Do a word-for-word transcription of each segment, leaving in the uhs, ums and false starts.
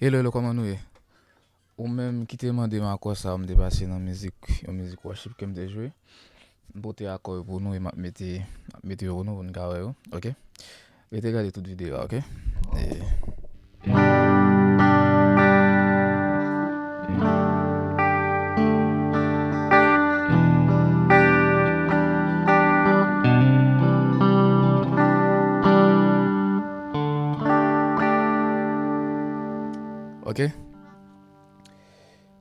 Hello, hello, kòman nou ye? Ou menm ki te mande m akò sa yo, m te pase nan mizik, yon mizik worship ke m te jwe. M pote akò yo pou nou e m ap mete, m ap mete yo pou nou pou n ka wè yo, oke? Rete gade tout videyo a, oke? E Oke.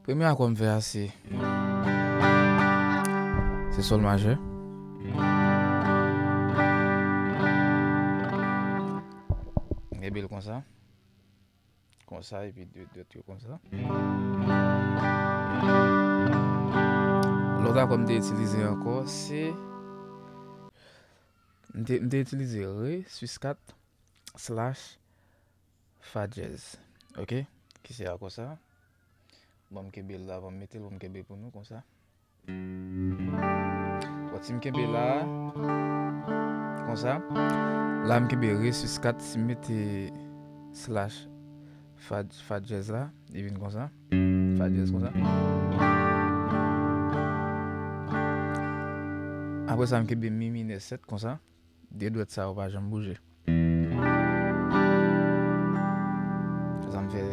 Premye akò m fè a se, se sòl majè. M kenbe l konsa. Konsa, epi de dwèt yo konsa. Lòt akò m te itilize ankò, se, m te, m te itilize re sis kat slash fa dyèz. Oke? Ki se akò sa. Bon, m kenbe l la, bon, m mete l, bon, m kenbe pou nou konsa. Bon, si m kenbe la, konsa. La, m kenbe re sis kat, si m mete slash fa, fa dyèz la, li vin konsa. Fa dyèz konsa. Apre sa, m kenbe mi minè sèt konsa. De dwèt sa yo pa janm bouje. Sa m fè,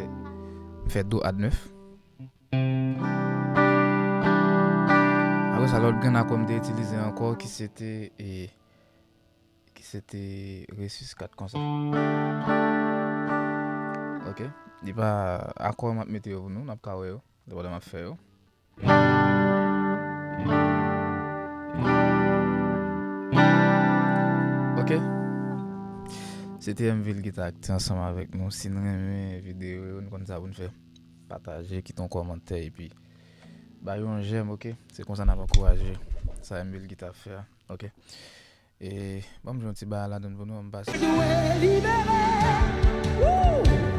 m fè do add nèf. Apre sa, lòt grenn akò m te itilize ankò, ki se te, e, ki se te re sis kat konsa. Oke. Li pa akò m ap mete yo pou nou, n ap ka wè yo, depandan m ap fè yo. Oke. Se te M V L Guitar ki te ansanm avèk nou. Si n renmen videyo yo, n konn sa pou n fè. Pataje, kite yon kòmantè, epi ba yo yon jèm, oke? Se konsa n ap ankouraje sa M V L Guitar ap fè a, oke? E, ban m jwe yon ti bagay ladann pou nou, an m pase. Dwe libere. Woo!